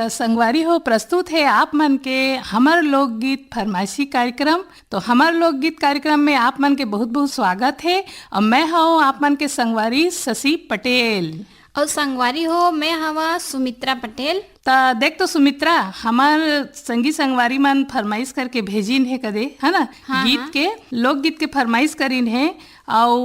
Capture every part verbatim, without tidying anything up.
संगवारी हो, प्रस्तुत हे आप मन के हमर लोकगीत फरमाइशी कार्यक्रम। तो हमर लोकगीत कार्यक्रम में आप मन के बहुत-बहुत स्वागत हे। और मैं हूँ आप मन के संगवारी शशि पटेल। और संगवारी हो, मैं हवा सुमित्रा पटेल। त देख तो सुमित्रा, हमर संगी संगवारी मन फरमाइश करके भेजिन हे कदे, है ना? हाँ, गीत हाँ। के, लोकगीत के फरमाइश करिन हे। अउ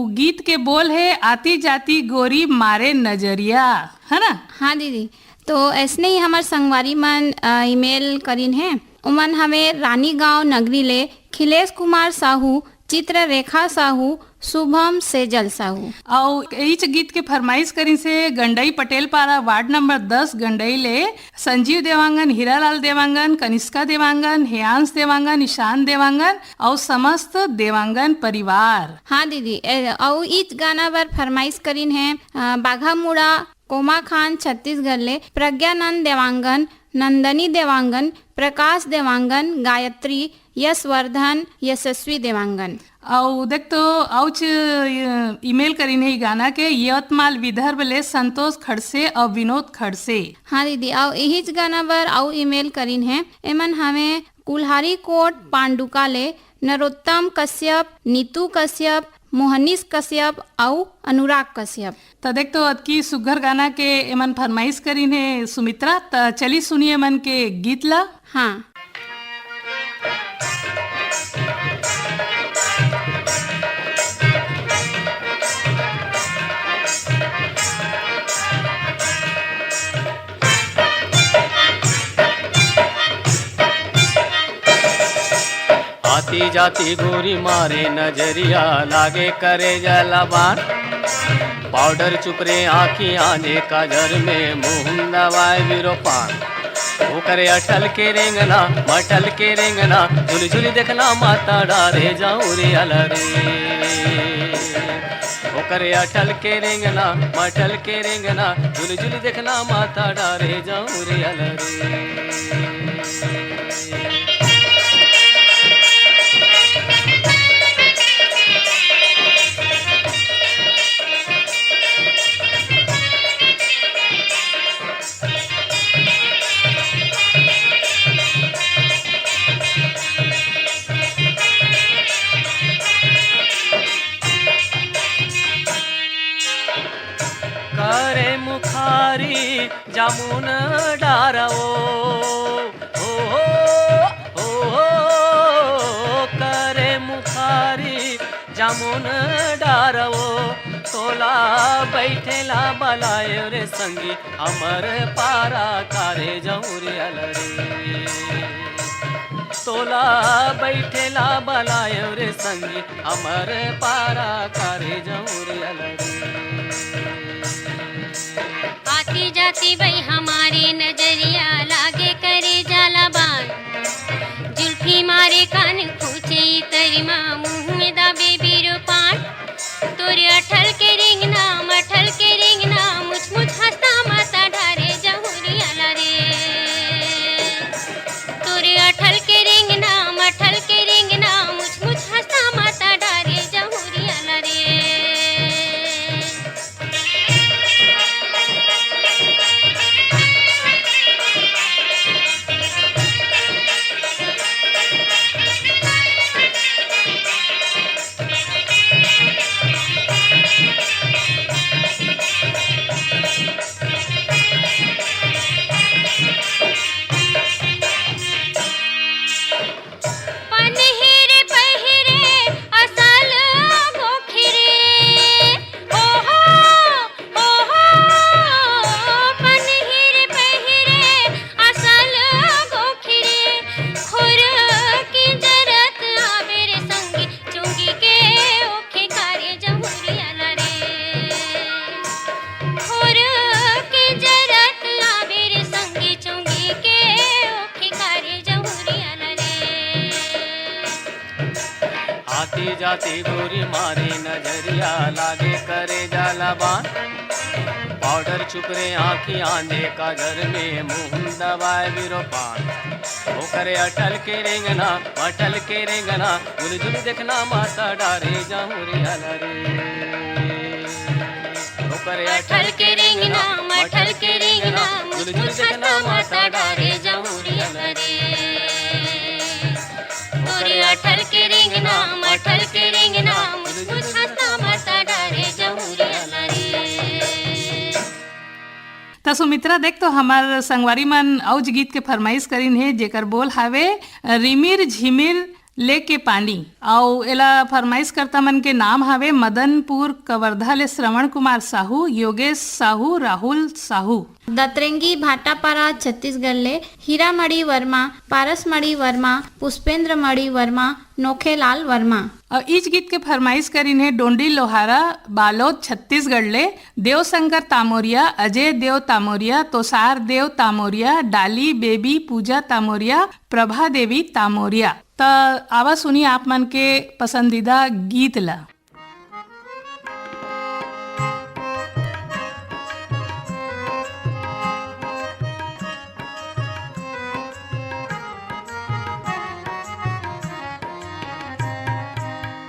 गीत के बोल हे, "आती जाती गोरी मारे नजरिया", है ना? हाँ दीदी, तो ऐसने ही हमर संगवारी मन, अ, ईमेल करिन हे। उमन हवे रानीगांव नगरी ले खिलेश कुमार साहू, चित्ररेखा साहू, शुभम सेजल साहू। अउ इच गीत के फरमाइश करिन से गंडई पटेल पारा, वार्ड नंबर दस गंडई ले संजीव देवांगन, हीरालाल देवांगन, कनिष्का देवांगन, हेयांश देवांगन, ईशान देवांगन अउ समस्त देवांगन परिवार। हाँ दीदी, ए, अउ इच गाना बर फरमाइश करिन हे, अ, बाघामुड़ा कोमाखान छत्तीसगढ़ ले प्रज्ञानंद देवांगन, नंदनी देवांगन, प्रकाश देवांगन, गायत्री, यशवर्धन, यशस्वी देवांगन। अउ देख तो अउच, अ, ईमेल करिन हे ई गाना के यवतमाल विदर्भ ले संतोष खड़से अउ विनोद खड़से। हाँ दीदी, अउ इहीच गाना बर अउ ईमेल करिन हे। एमन हवे कुल्हारी कोट पांडुका ले नरोत्तम कश्यप, नीतू कश्यप, मोहनीश कश्यप अउ अनुराग कश्यप। त देख तो अतकी सुग्घर गाना के एमन फरमाइश करिन हे सुमित्रा, त चली सुनिए मन के गीत ला। हाँ। आती जाती गोरी मारे नजरिया, लागे करे जला बाण। पाउडर चुपरे आँखी आने काजर में, मुँह दवाए बिरो पान। ओकरे अटल के रेंगना, मटल के रेंगना, झुली झुली देखना माता डारे जाऊँ रे अला रे। ओकरे अटल के रेंगना, मटल के रेंगना, झुली झुली देखना माता डारे जाऊँ रे अला रे। करे मुखारी जामुन डारवो, ओ हो, ओ हो, करे मुखारी जामुन डारवो, तोला बैठेला बलायो रे संगी, हमर पारा करे जौरे अलरे। तोला बैठेला बलायो रे संगी, हमर पारा करे जौरे अलरे। आती जाती बई हमारे नजरिया, लागे करे जाला बान। जुल्फी मारे कान खूंचे तरिमा, मुँह में दाबे बीरो पान। तोरे अठल के रेंगना, मठल के रेंगना, मुछ मुछ हंसता माता डारे जहुरी अला रे। तोरे अठल के रेंगना, मठल के रेंगना, मुछ मुछ हंसता माता डारे जहुरी अला रे। पनहिर पहिरे असल गोखिरे, ओहो, ओहो। पनहिर पहिरे असल गोखिरे, खुर की जरत आबे रे संगी, चुंगी के ओखे कारे जहुरी अला रे। खुर की जरत आबे रे संगी, चुंगी के ओखे कारे जहुरी अला रे। आती जाती गोरी मारी नजरिया, लागे करे जाला बान। पाउडर चुपरे आँखी आंधे काजर में, मुँह दबाए बिरो पान। ओकरे अटल के रेंगना, मटल के रेंगना, झुल झुल देखना माता डारे जहुरी अला रे। अठल के रेंगना, मठल के रेंगना, मुझ मुझ हंसता माता डारे जमुरिया रे। मोरे अठल के रेंगना, मठल के रेंगना, मुझ मुझ हंसता माता डारे जमुरिया रे। त सुमित्रा, देख तो हमर संगवारी मन अउच गीत के फरमाइश करिन हे, जेकर बोल हावे रिमिर झिमिर लेके पानी। अउ एला फरमाइश करता मन के नाम हावे मदनपुर कवर्धा ले श्रवण कुमार साहू, योगेश साहू, राहुल साहू। दतरेंगी भाटापारा छत्तीसगढ़ ले हीरामणि वर्मा, पारसमणि वर्मा, पुष्पेंद्रमणि वर्मा, नोखेलाल वर्मा। अउ इच गीत के फरमाइश करिन हे डोंडी लोहारा, बालोद छत्तीसगढ़ ले देवशंकर तामोरिया, अजय देव तामोरिया, तोसार देव तामोरिया, डाली बेबी पूजा तामोरिया, प्रभा देवी तामोरिया। त आवा सुनी आप मन के पसंदीदा गीत ला।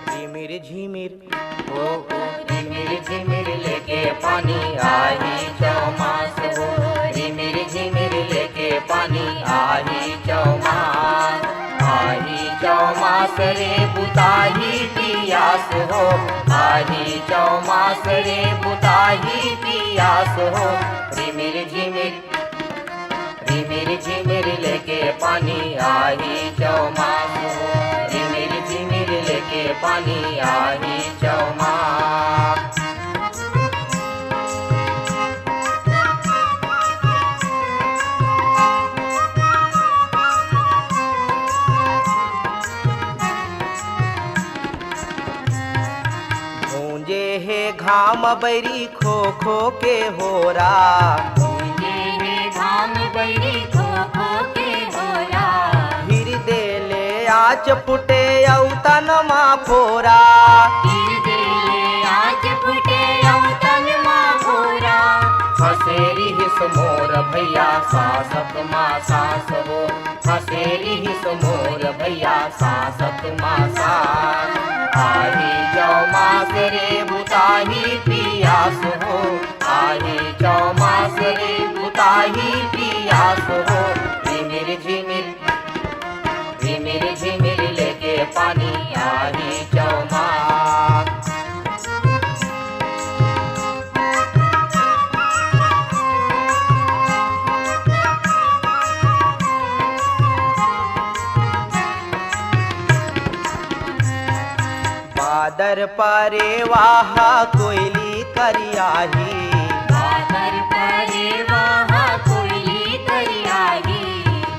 रिमिर झिमिर, ओ हो, रिमिर झिमिर लेके पानी आही चौमास हो। रिमिर झिमिर लेके पानी आही चौमास, आही चौमास रे बुताही पियास हो। आही चौमास रे बुताही पियास हो। रिमिर झिमिर, रिमिर झिमिर लेके पानी आही चौमास हो। रिमिर झिमिर लेके पानी आही चौमास। गूंजे हे घाम बैरी खो खो के होरा। गूंजे हे घाम बैरी खो खो के होरा। हिरदे ले आच फुटे अउ तन मा फोरा। हिरदे ले आच फुटे अउ तन मा फोरा। फंसे रिहिस मोर भैया सांसत मा सांस हो। फंसे रिहिस मोर भैया सांसत मा सांस। आही चौमास रे बुताही पियास हो। आही चौमास रे बुताही पियास हो। रिमिर झिमिर, रिमिर झिमिर लेके पानी आही चौमास। बादर परे वाहा कोयली करियाही। बादर परे वाहा कोयली करियाही।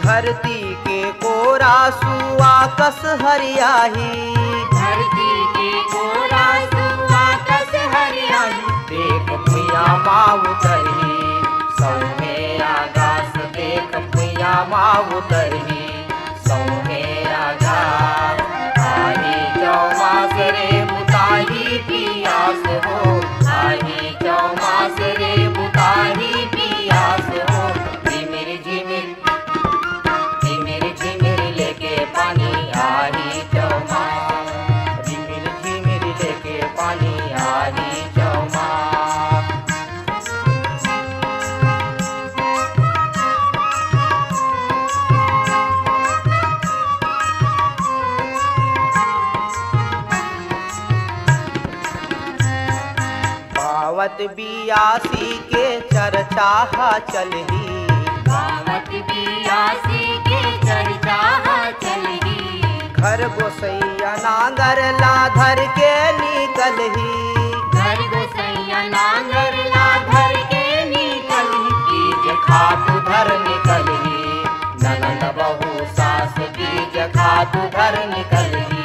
धरती के कोरा सुआ कस हरियाही। धरती के कोरा सुआ कस हरियाही। देख भुइयां मा उतरही सौंहे आकाश, देख भुइयां मा उतरही सौंहे आकाश। आही चौमास रे बुताही पियास हो। आही चौमास रे बुताही पियास हो। रिमिर झिमिर, झिमिर झिमिर लेके पानी आही चौमास। रिमिर झिमिर लेके पानी आही चौमास। पावत बियासी के चर्चा ह चलही। पावत बियासी के चर्चा ह चलही। घर गोसैया नांगर ला धर के निकलही। घर गोसैया नांगर ला धर के निकलही। तीज खातु धर निकलही। ननद बहू सास तीज खातु धर निकलही।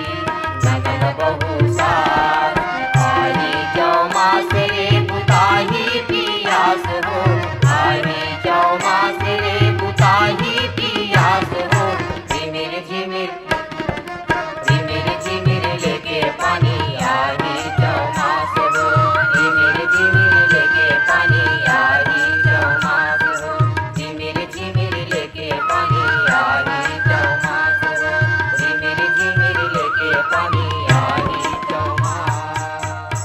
ननद बहू सास आही चौमास रे बुताही पियास हो। आही चौमास रे बुताही पियास हो। झिमिर झिमिर, झिमिर झिमिर लेके पानी आही चौमास हो। झिमिर झिमिर लेके पानी आही चौमास हो। झिमिर झिमिर लेके पानी आही चौमास हो। झिमिर झिमिर लेके पानी आही चौमास।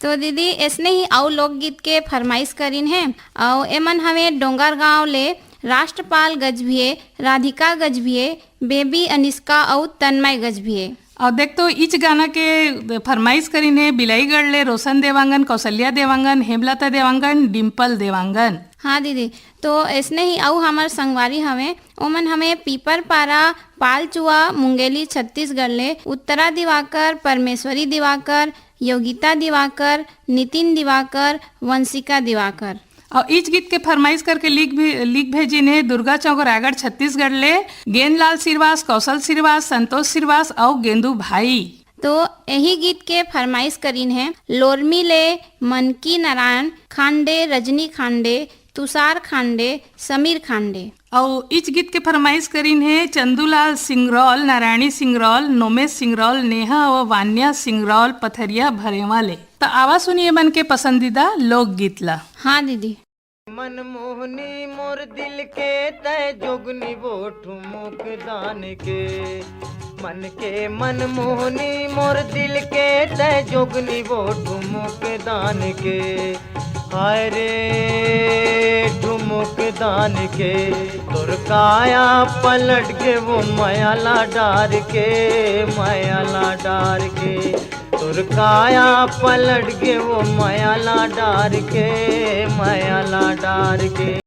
तो तो दीदी, ऐसने ही अउ लोकगीत के फरमाइश करिन हे, अउ एमन हवे डोंगरगांव ले राष्ट्रपाल गजभिये, राधिका गजभिये, बेबी अनिष्का अउ तन्मय गजभिये। अउ देख तो, इच गाना के फरमाइश करिन हे बिलाईगढ़ ले रोशन देवांगन, कौशल्या देवांगन, हेमलता देवांगन, डिम्पल देवांगन। हाँ दीदी, तो ऐसने ही अउ हमर संगवारी हवे, ओमन हवे पीपरपारा, पालचुआ, मुंगेली, छत्तीसगढ़ ले उत्तरा दिवाकर, परमेश्वरी दिवाकर, योगिता दिवाकर, नितिन दिवाकर, वंशिका दिवाकर। अउ इच गीत के फरमाइश करके लिख भी, लिख भेजिन हे दुर्गा चौक, रायगढ़, छत्तीसगढ़ ले गेंदलाल श्रीवास, कौशल श्रीवास, संतोष श्रीवास अउ गेंदू भाई। तो यही गीत के फरमाइश करिन हे लोरमी ले मनकी नारायण खांडे, रजनी खांडे, तुषार खांडे, समीर खांडे। अउ इच गीत के फरमाइश करिन हे चंदूलाल सिंगरौल, नारायणी सिंगरौल, नोमेश सिंगरौल, नेहा व वान्या सिंगरौल, पथरिया भरेवा ले। त आवा सुनिए मन के पसंदीदा लोकगीत ला। हाँ दीदी। मनमोहनी मोर दिल के तय जोगनी वो ठुमुक दान के। मन के मनमोहनी मोर दिल के तय जोगनी वो ठुमुक दान के। हाय रे ठुमुक दान के। तोर काया पलट के वो मयाला डार के, मयाला डार के। तोर काया पलट के वो मयाला डार के, मयाला डार के।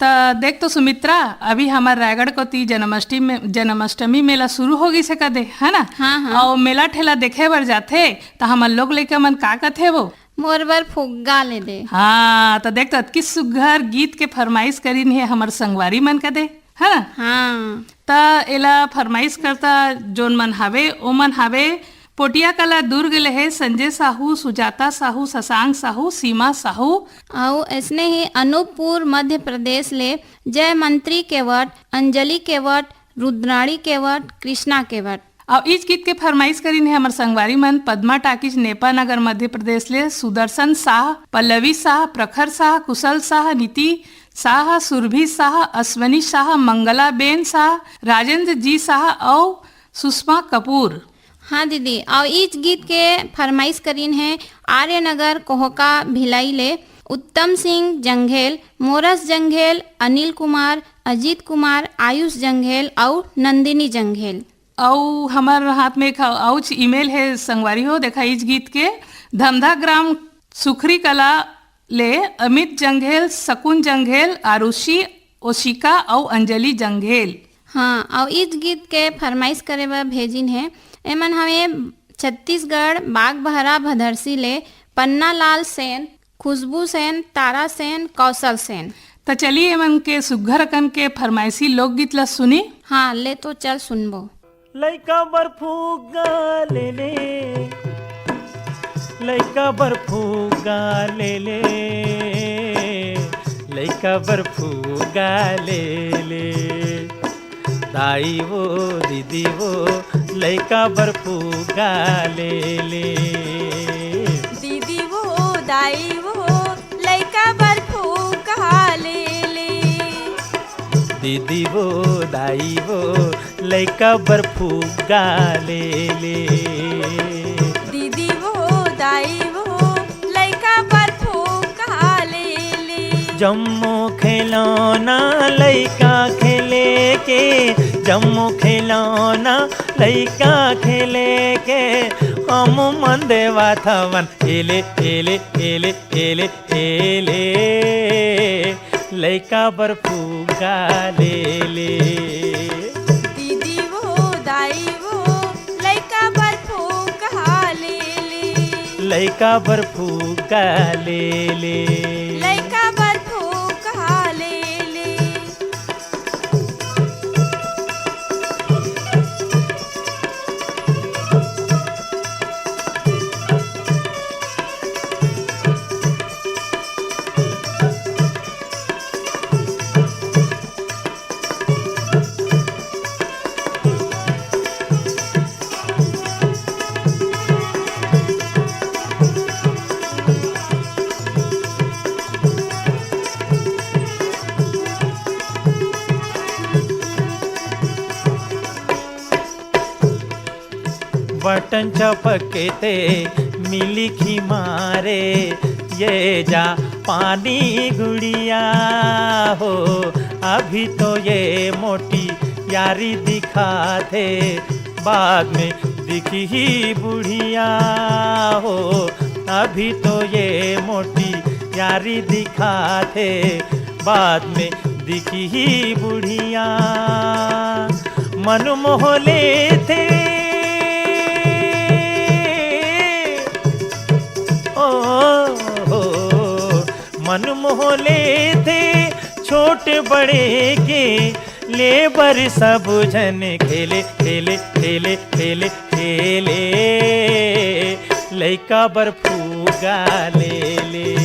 त देख तो सुमित्रा, अभी हमर रायगढ़ कोती जन्माष्टमी में, जन्माष्टमी मेला शुरू हो गइस हे कदे, है ना? हाँ, हाँ। अउ मेला ठेला देखे बर जाथे, त हमर लोग लइका मन का कथे वो? मोर बर फुग्गा ले दे। हाँ, त देख तो अतकी सुग्घर गीत के फरमाइश करिन हे हमर संगवारी मन कदे, है ना? हाँ। त एला फरमाइश करता जोन मन हावे, ओमन हावे पोटिया कला दुर्ग ले हे संजय साहू, सुजाता साहू, शशांक साहू, सीमा साहू। अउ अइसने ही अनूपपुर मध्य प्रदेश ले जयमंत्री केवट, अंजलि केवट, रुद्राणी केवट, कृष्णा केवट। अउ इस गीत के फरमाइश करिन हे हमर संगवारी मन पद्मा टाकीज नेपा नगर मध्य प्रदेश ले सुदर्शन शाह, पल्लवी शाह, प्रखर शाह, कुशल शाह, नीति शाह, सुरभि शाह, अश्वनी शाह, मंगला बेन शाह, राजेंद्र जी शाह अउ सुषमा कपूर। हाँ दीदी, अउ इस गीत के फरमाइश करिन हे आर्यनगर कोहका भिलाई ले उत्तम सिंह जंघेल, मोरस जंघेल, अनिल कुमार, अजीत कुमार, आयुष जंघेल अउ नंदिनी जंघेल। अउ हमर हाथ में एक अउच ईमेल हे संगवारी हो, देखा इस गीत के धमधा ग्राम सुखरी कला ले अमित जंघेल, शकुन जंघेल, आरुषि, ओशिका अउ अंजलि जंघेल। हाँ, अउ इस गीत के फरमाइश करे बर भेजिन हे। एमन हवे छत्तीसगढ़ बागबहरा भदरसी ले पन्नालाल सेन, खुशबू सेन, तारा सेन, कौशल सेन। त चली एमन के सुग्घर अकन के फरमाइशी लोकगीत ला सुनी। हाँ, ले तो चल सुनबो। लइका बर फुग्गा ले ले, लइका बर फुग्गा ले ले, लइका बर फुग्गा ले ले। दाई वो, दीदी वो, लइका बर फुग्गा ले ले। दीदी वो, दाई वो, लइका बर फुग्गा ले ले। दीदी वो, दाई वो, लइका बर फुग्गा ले ले। दीदी वो, दाई वो, लइका बर फुग्गा ले ले। जम्मो खिलौना लइका खेले के, जम्मो खिलौना लइका खेले के, हम मन देवत हवन एले, एले, एले, एले, एले। लइका बर फुग्गा ले ले। दीदी वो, दाई वो, लइका बर फुग्गा ले ले। लइका बर फुग्गा ले ले। लइका बर फुग्गा ले ले। बटन चपकते मिली खी मारे, ये जा पानी गुड़िया हो। अभी तो ये मोटी यारी दिखाथे, बाद में दिखही बुढ़िया हो। अभी तो ये मोटी यारी दिखाथे, बाद में दिखही बुढ़िया। मन मोह लेथे, ओ हो, मन मोह लेथे छोट बड़े के, ले बर सब झन खेले, खेले, खेले, खेले, खेले। लइका बर फुग्गा ले ले।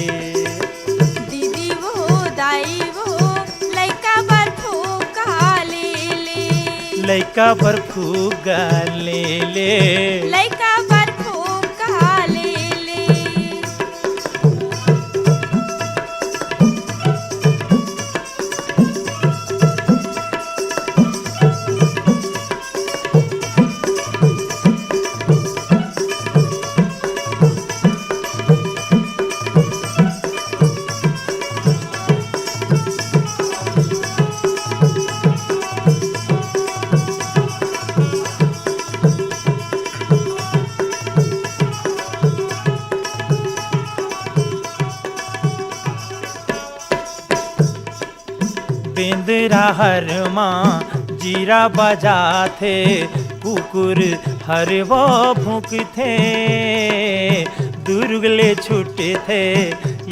दीदी वो, दाई वो, लइका बर फुग्गा ले ले। लइका बर फुग्गा ले ले। लइका बर फुग्गा ले ले। इंदिरा हर मा जीरा बजाथे, कुकुर हर वो भूंकथे। दुर्ग ले छूटथे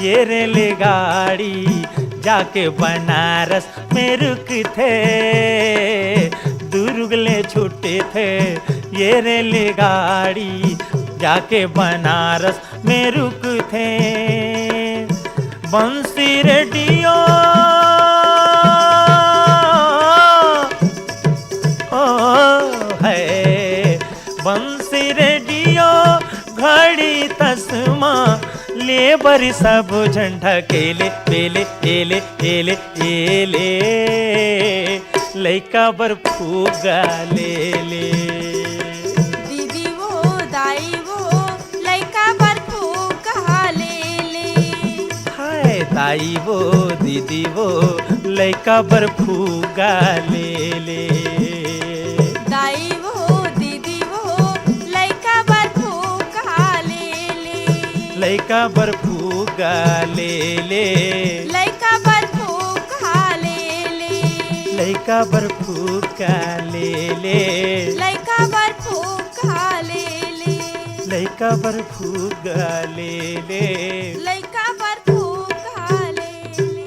ये रेलगाड़ी, जाके बनारस में रुकथे। दुर्ग ले छूटथे ये रेलगाड़ी, जाके बनारस में रुकथे। बंसी रेडियो, ओ है, बंसी रेडियो, घड़ी तसमा, ले बर सब झंडा केले, पेले, एले, एले, एले, लइका बर फुग्गा ले ले। दीदी वो, दाई वो, लइका बर फुग्गा ले ले। हाय दाई वो, दीदी वो, लइका बर फुग्गा ले ले। दाई वो, दीदी वो, लइका बर फुग्गा ले ले। लइका बर फुग्गा ले ले। लइका बर फुग्गा ले ले। लइका बर फुग्गा ले ले। लइका बर फुग्गा ले ले। लइका बर फुग्गा ले ले। लइका बर फुग्गा ले ले।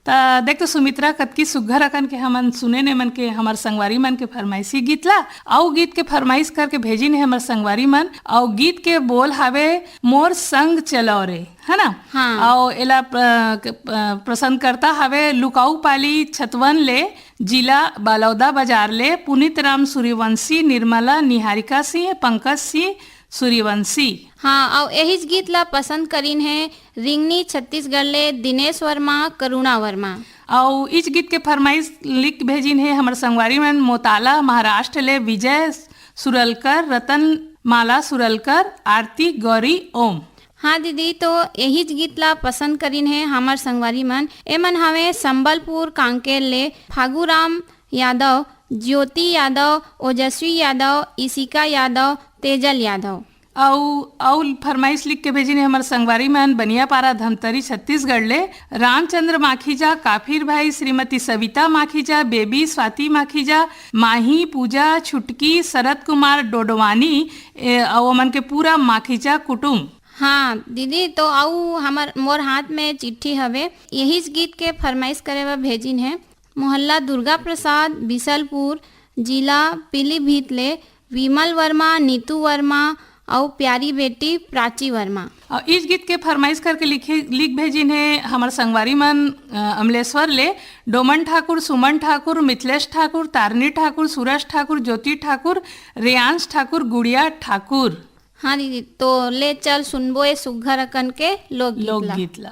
त देख तो सुमित्रा, कतकी सुग्घर अकन के हमन सुने ने मन के, हमर संगवारी मन के फरमाइशी गीत ला। अउ गीत के फरमाइश करके भेजिन हे हमर संगवारी मन। अउ गीत के बोल हावे मोर संग चलो रे, है ना? हाँ। अउ एला प्र-, क-, प-, पसंद करता हावे लुकाऊ पाली छतवन ले, जिला बालौदा बाजार ले पुनीत राम सूर्यवंशी, निर्मला, निहारिका सिंह, पंकज सिंह सूर्यवंशी। हाँ, अउ एहिच गीत ला पसंद करिन हे रिंगनी छत्तीसगढ़ ले दिनेश वर्मा, करुणा वर्मा। अउ इच गीत के फरमाइश लिख भेजिन हे हमर संगवारी मन मोताला महाराष्ट्र ले विजय सुरलकर, रतन माला सुरलकर, आरती गौरी ओम। हाँ दीदी, तो एहिच गीत ला पसंद करिन हे हमर संगवारी मन। एमन हवे संबलपुर कांकेर ले फागुराम यादव, ज्योति यादव, ओजस्वी यादव, इशिका यादव, तेजल यादव। अउ, अउ फरमाइश लिख के भेजिन हे हमर संगवारी मन बनियापारा धमतरी छत्तीसगढ़ ले रामचंद्र माखीजा, काफिर भाई, श्रीमती सविता माखीजा, बेबी स्वाति माखीजा, माही, पूजा, छुटकी, शरद कुमार डोडवानी, ए, अउ ओमन के पूरा माखीजा कुटुम। हाँ दीदी, तो अउ हमर, मोर हाथ में चिट्ठी हवे, एहिच गीत के फरमाइश करे बर भेजिन हे। मोहल्ला दुर्गा प्रसाद, बिसलपुर, जिला पीलीभीत ले विमल वर्मा, नीतू वर्मा अउ प्यारी बेटी प्राची वर्मा। अउ इस गीत के फरमाइश करके लिखे, लिख भेजिन हे हमर संगवारी मन, अ, अमलेश्वर ले डोमन ठाकुर, सुमन ठाकुर, मिथिलेश ठाकुर, तारनी ठाकुर, सूरज ठाकुर, ज्योति ठाकुर, रेयांश ठाकुर, गुड़िया ठाकुर। हाँ दीदी, तो ले चल सुनबो ए सुग्घर अकन के लोकगीत ला। लोकगीत ला।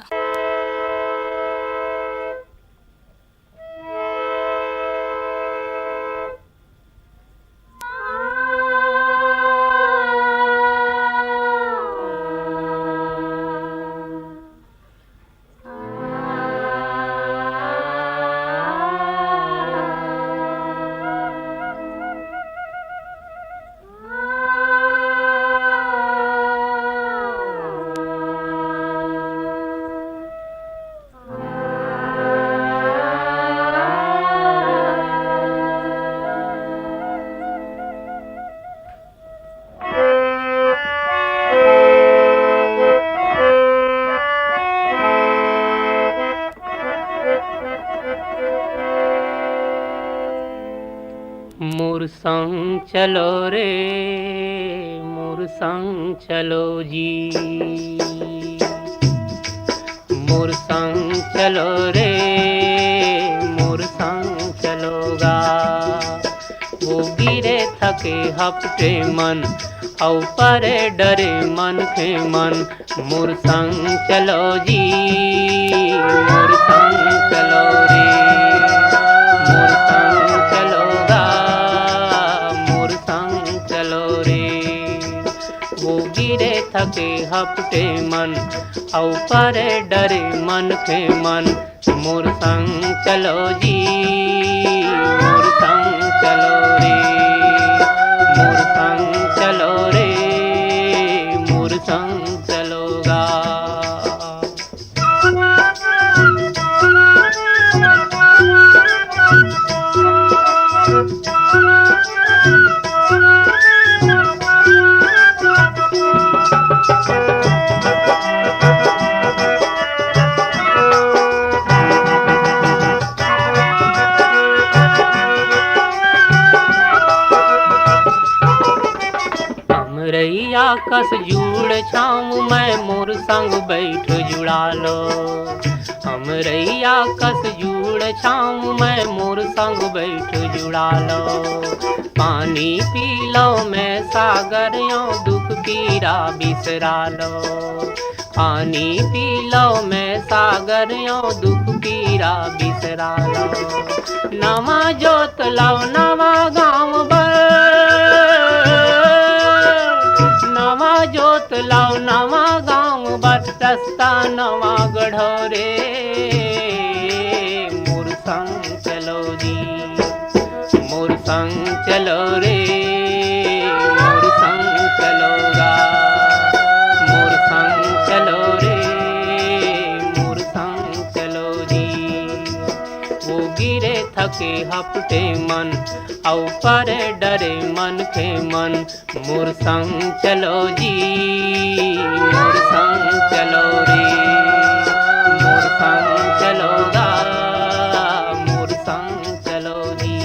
मोर संग चलो रे, मोर संग चलो जी। मोर संग चलो रे, मोर संग चलो गा। वो गिरे थके हपटे मन, अउ परे डरे मनखे मन। मोर संग चलो जी, मोर संग चलो रे, मोर संग चलो गा, मोर संग चलो रे। वो गिरे थके हपटे मन, अउ परे डरे मनखे मन। मोर संग चलो जी, मोर संग चलो रे, मोर संग चलो रे, मोर संग चलो गा। रैया कस जुड़ छाँव मैं मोर संग बैठ जुड़ा लो। हम रैया कस जुड़ छाँव मैं मोर संग बैठ जुड़ा लो। पानी पी लो मैं सागर यो दुख पीरा बिसरा लो। पानी पी लो मैं सागर यो दुख पीरा बिसरा लो। नवा जोत लो नवा गाँव बर, नवा जोत लो नवा गाँव बर, रस्ता नवा गढ़ो रे। मोर संग चलो जी, मोर संग चलो रे, मोर संग चलो गा, मोर संग चलो रे, मोर संग चलो जी। वो गिरे थके हपटे मन, अउ परे डरे मन के मन, मोर संग चलो जी, मोर संग चलो रे, मोर संग चलो गा, मोर संग चलो जी।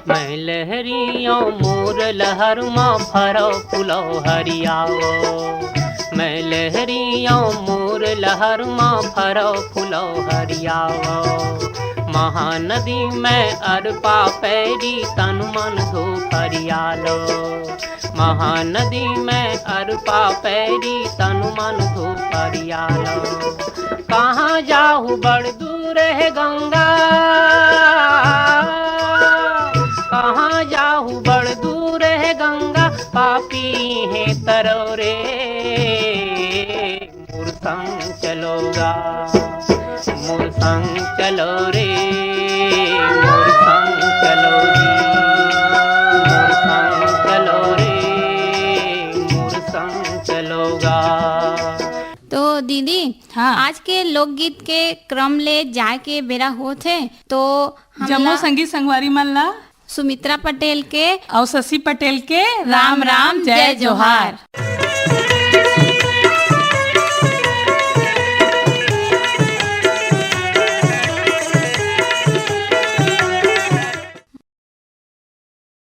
मैं लहरियों मोर लहर मा फरो फुलो हरियाओ। मैं लहरियों मोर लहर मा फरो फुलो हरियाओ। महानदी में अरपा पैरी तन मन धो फरियालो। महानदी में अरपा पैरी तन मन धो फरियालो। कहाँ जाहू बड़ दूर है गंगा, कहाँ जाहू बड़ दूर है गंगा, पापी है तरो रे। मोर संग चलो गा, मोर संग चलो रे, मोर संग चलो जी, मोर संग चलो रे, मोर संग चलो गा। तो दीदी, हाँ। आज के लोकगीत के क्रम ले जाए के बेरा होत हे, तो हमला जम्मो संगी संगवारी मन ला सुमित्रा पटेल के अउ शशि पटेल के राम राम, जय जोहार।